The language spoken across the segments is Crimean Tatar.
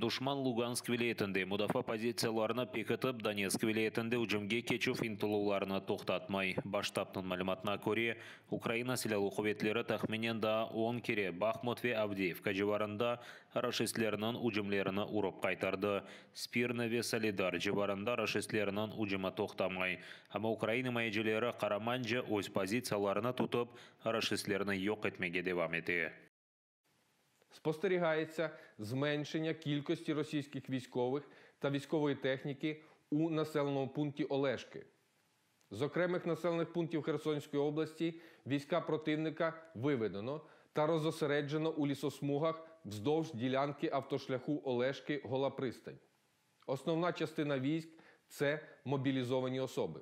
Duşman Lugansk vilâyetinde mudafaa pozitsiyalarını pekitip, Donetsk vilâyetinde ücümge keçüv ıntıluvlarını toqtatmay. Baş ştabnıñ malümatına köre, Ukraina Silâlı quvetleri tahminen daa on kere Bahmut ve Avdeyevka civarında raşistlerniñ ücümlerini urıp qaytardı. Spirnı ve Soledar civarında raşistlerniñ ücümi toqtamay. Amma ukrain imayecileri qaramanca öz pozitsiyalarını tutıp, raşistlerni yoq etmege devam ete. Спостерігається зменшення кількості російських військових та військової техніки у населеному пункті Олешки. З окремих населених пунктів Херсонської області війська противника виведено та розосереджено у лісосмугах вздовж ділянки автошляху Олешки-Гола Пристань. Основна частина військ – це мобілізовані особи.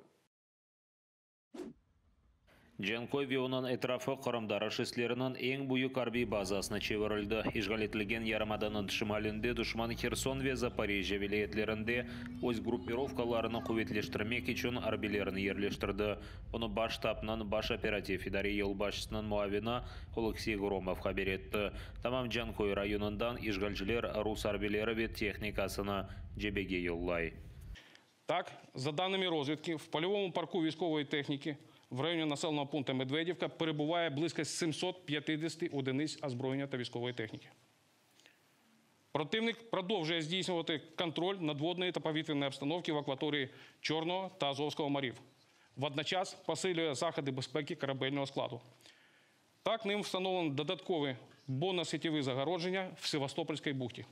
Canköy ve onıñ etrafı Qırımda raşistlerniñ eñ büyük arbiy bazasına çevirildi. İşğal etilgen yarımadanıñ şimalinde duşman Herson ve Zaporijjâ vilâyetlerinde öz gruppirovkalarını quvetleştirmek içün arbiylerini yerleştirdi. Bunı Baş ştabnıñ Baş operativ idare yolbaşçısınıñ muavini Oleksiy Gromov haber etti. Tamam Canköy rayonından işğalciler rus arbiyleri ve tehnikasını cebege yollay. Так, за даними розвідки, в польовому парку військової техніки в районі населеного пункту Медведівка перебуває близько 750 одиниць озброєння та військової техніки. Противник продовжує здійснювати контроль надводної та повітряної обстановки в акваторії Чорного та Азовського морів. Водночас посилює заходи безпеки корабельного складу. Так, ним встановлено додаткові бонно-сітєві загородження в Севастопольській бухті.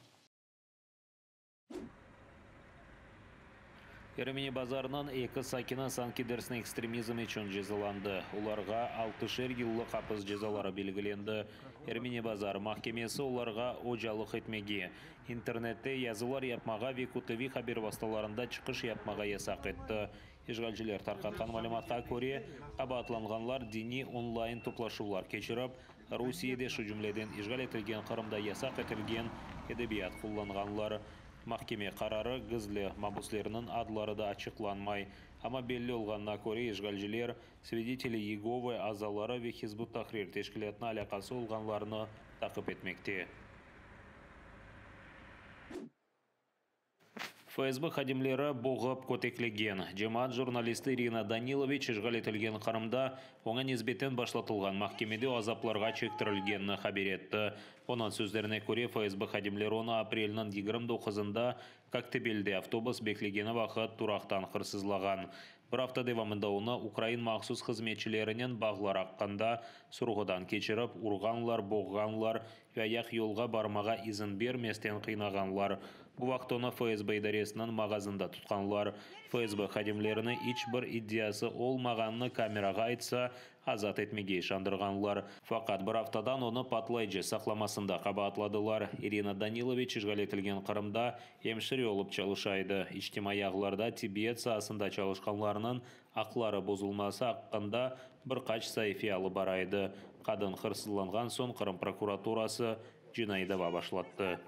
Ermeni Bazarnıñ eki sakini sanki dersin ekstremizm içün cezalandı. Olarğa altışer yıllıq apis cezaları belgilendi. Ermeni Bazar mahkemesi olarğa ocalıq etmege, internette yazılar yapmağa ve kütleviy haber vastalarında çıqış yapmağa yasaq etti. İşğalciler tarqatqan malümatqa köre, qabaatlanğanlar diniy onlayn toplaşuvlar keçirip, Rusiyede, şu cümleden işğal etilgen Qırımda yasaq etilgen edebiyat qullanğanlar. Mahkeme qararı gizli, mabüslerniñ adları da açıqlanmay. Amma belli olğanına köre, işğalciler Svideteli Yegovı azaları ve Hizb ut-Tahrir teşkilâtına alâqası olğanlarnı taqip etmekte. FSB hadimleri boğıp köteklegen cemaat jurnalisti İrina Daniloviç işğal etilgen Qırımda oña nisbeten başlatılğan mahkemede azaplarğa çektirilgenini haber etti. Onıñ sözlerine köre, FSB hadimleri onı aprelniñ 29-ında Koktebelde avtobus beklegeni vaqıt turaqtan hırsızlağan. Bir afta devamında onı ukrain mahsus hızmetçilerinen bağlar aqqında sorğudan keçirip, urğanlar, boğğanlar ve ayaqyolğa barmağa izin bermesten qıynağanlar. Bu vaqıt onı FSB idaresiniñ mağazında tutqanlar. FSB hadimlerini iç bir iddiası olmağanını kamerağa aytsa, azat etmege işandırğanlar. Faqat bir aftadan onı patlayıcı saqlamasında qabaatladılar. İrina Daniloviç işğal etilgen Qırımda emşire olıp çalışa edi. İçtimaiy ağlarda tibbiyet saasında çalışqanlarnıñ aqları bozulması aqqında bir qaç saife alıp bara edi. Qadın hırsızlanğan soñ Qırım prokuraturası cinaiy dava başlattı.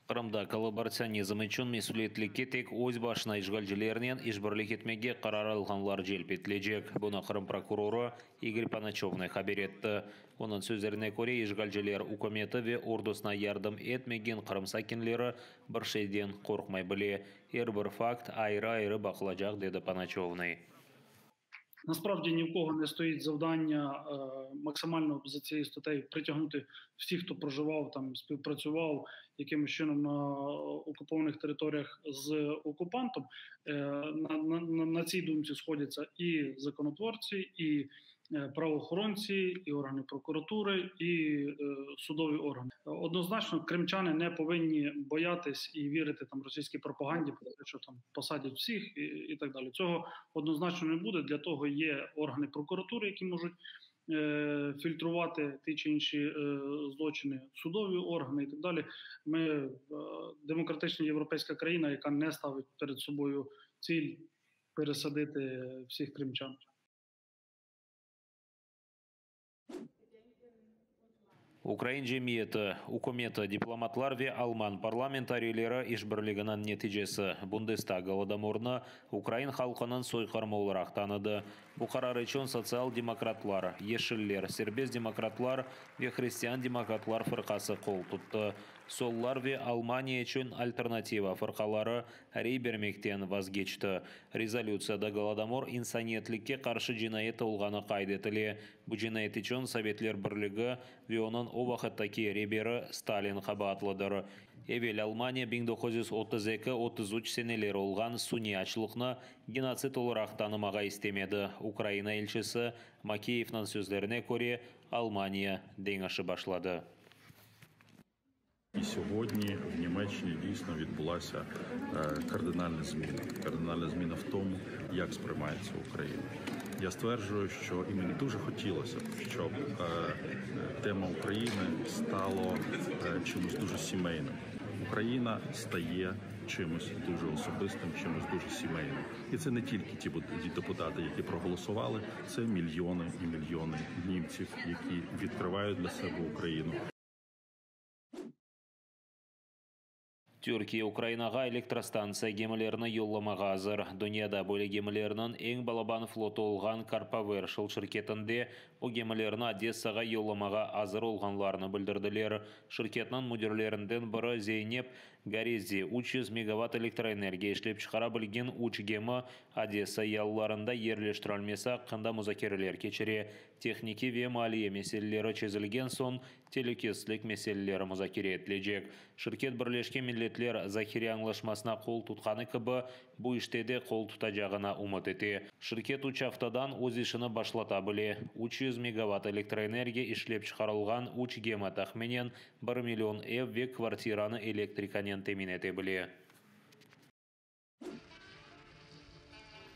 Qırımda kollaboratsionizm içün mesüliyetlikke tek öz başına işğalcilernen işbirlik etmege qarar alğanlar celp etilecek. Bunı Qırım prokurorı İgor Ponoçovnıy haber etti. Onıñ sözlerine köre, işğalciler ükümeti ve ordusına yardım etmegen Qırım sakinleri bir şeyden qorqmay bile. Er bir fakt ayrı-ayrı baqılacaq, dedi Ponoçovnıy. Naspravdi ні в кого не стоїть завдання максимально за цією статтею притягнути всіх, хто проживав там, співпрацював якимось чином на окупованих територіях з окупантом. На, на, на цій думці сходяться і законотворці, і правоохоронці, і органи прокуратури, і судові органи. Однозначно, кримчани не повинні боятись і вірити там російській пропаганді, про те, що там посадять всіх і, і так далі. Цього однозначно не буде. Для того є органи прокуратури, які можуть е, фільтрувати ті чи інші е, злочини, судові органи і так далі. Ми е, демократична європейська країна, яка не ставить перед собою ціль пересадити всіх кримчан. Ukrain cemiyeti, ükümeti, diplomatlar ve alman parlamentariyleri işbirliginiñ neticesi, Bundestag Golodomornı ukrain halqınıñ soyqırımı olaraq tanıdı. Bu qarar içün sotsial-demokratlar, yeşiller, serbest demokratlar ve hristian-demokratlar fırqası qol tuttı. Sollar ve Almaniya içün alternativa fırqaları rey bermekten vazgeçti. Rezolütsiyada Golodomor insaniyetlikke qarşı cinayet olğanı qayd etile. Bu cinayet içün Sovetler Birligi ve onıñ o vaqıttaki reberi Stalin qabaatlıdır. Evel Almaniya 1932, 33 seneleri olğan suniy açlıqnı genotsid olaraq tanımağa istemedi. Ukraina elçisi Makeyevniñ sözlerine köre, Almaniya deñişip başladı. І сьогодні в Німеччині дійсно відбулася кардинальна зміна. Кардинальна зміна в тому, як сприймається Україна. Я стверджую, що і мені дуже хотілося б, щоб тема України стала чимось дуже сімейним. Україна стає чимось дуже особистим, чимось дуже сімейним. І це не тільки ті депутати, які проголосували, це мільйони і мільйони німців, які відкривають для себе Україну. Türkiye Ukrainağa elektrostantsiya gemilerini yollamağa azır. Dünyada böyle gemilerniñ eñ balaban flotu olğan Karpowership şirketinde bu gemilerni Odessağa yollamağa azır olğanlarını bildirdiler. Şirketniñ müdirlerinden biri Zeynep Garezi 300 megavat elektroenergiya işlep çıqara bilgen üç gemi Odessa yalılarında yerleştirilmesi aqqında muzakereler keçire. Tehnikiy ve maliye meseleleri çezilgen soñ telükesizlik meseleleri muzakere etilecek. Şirket Birleşken Milletler Zahire añlaşmasına qol tutqanı kibi, bu işte de qol tutacağına ümüt ete. Şirket üç aftadan öz işini başlata bile. 300 megavat elektroenergiya işlep çıqarılğan üç gemi tahminen bir million ev ve kvartiranı elektrikanen temin ete bile.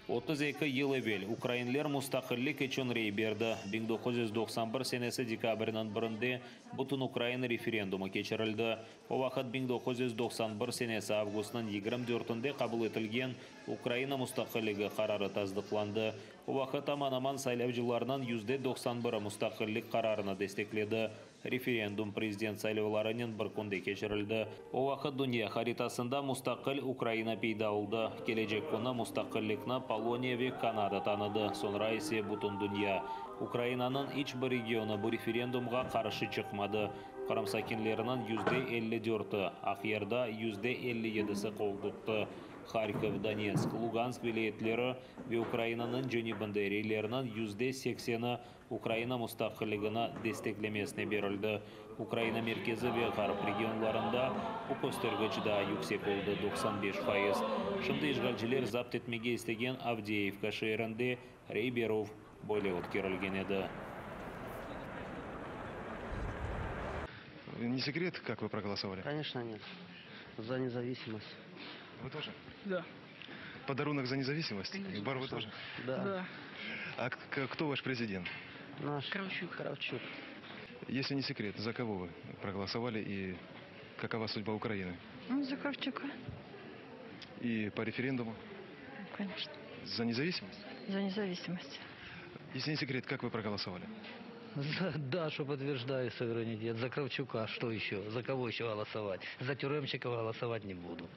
32 yıl evel ukrainler mustaqillik içün rey berdi. 1991 senesi dekabrniñ birinde Bütünukrain referendumı keçirildi. O vaqıt 1991 senesi avgustnıñ 24-ünde qabul etilgen Ukraina mustaqilligi qararı tasdıqlandı. O vaqıt aman-aman saylavcılarnıñ 91%-i mustaqillik qararını destekledi. Referendum prezident saylavlarınen bir künde keçirildi. O vaqıt dünya haritasında mustaqil Ukraina peyda oldı. Kelecek künü mustaqillikni Poloniya ve Kanada tanıdı, soñra ise bütün dünya. Ukrainanıñ iç bir regionı bu referendumğa qarşı çıqmadı. Qırım sakinleriniñ 54%-i, Aqyarda 57%-si qol tuttı. Harkov, Donetsk, Lugansk vilâyetleri ve Ukrainanıñ cenübinde reylerniñ 80%-i Ukraina mustaqilligini desteklemesine berildi. Ukraina merkezi ve ğarp regionlarında bu köstergiç daa yüksek oldı, 95%. Şimdi işğalciler zapt etmege istegen Avdeyevka şeerinde rey berüv böyle ötkerilgen edi. Не секрет, как вы проголосовали? Конечно, нет. За независимость. Вы тоже? Да. Подарунок за независимость? Конечно. Бар, вы тоже? Да. Да. А кто ваш президент? Наш. Кравчук. Кравчук. Если не секрет, за кого вы проголосовали и какова судьба Украины? Ну, за Кравчука, И по референдуму? конечно. За независимость? За независимость. Если не секрет, как вы проголосовали? За Дашу подтверждаю суверенитет, за Кравчука что еще? За кого еще голосовать? За тюремщиков голосовать не буду.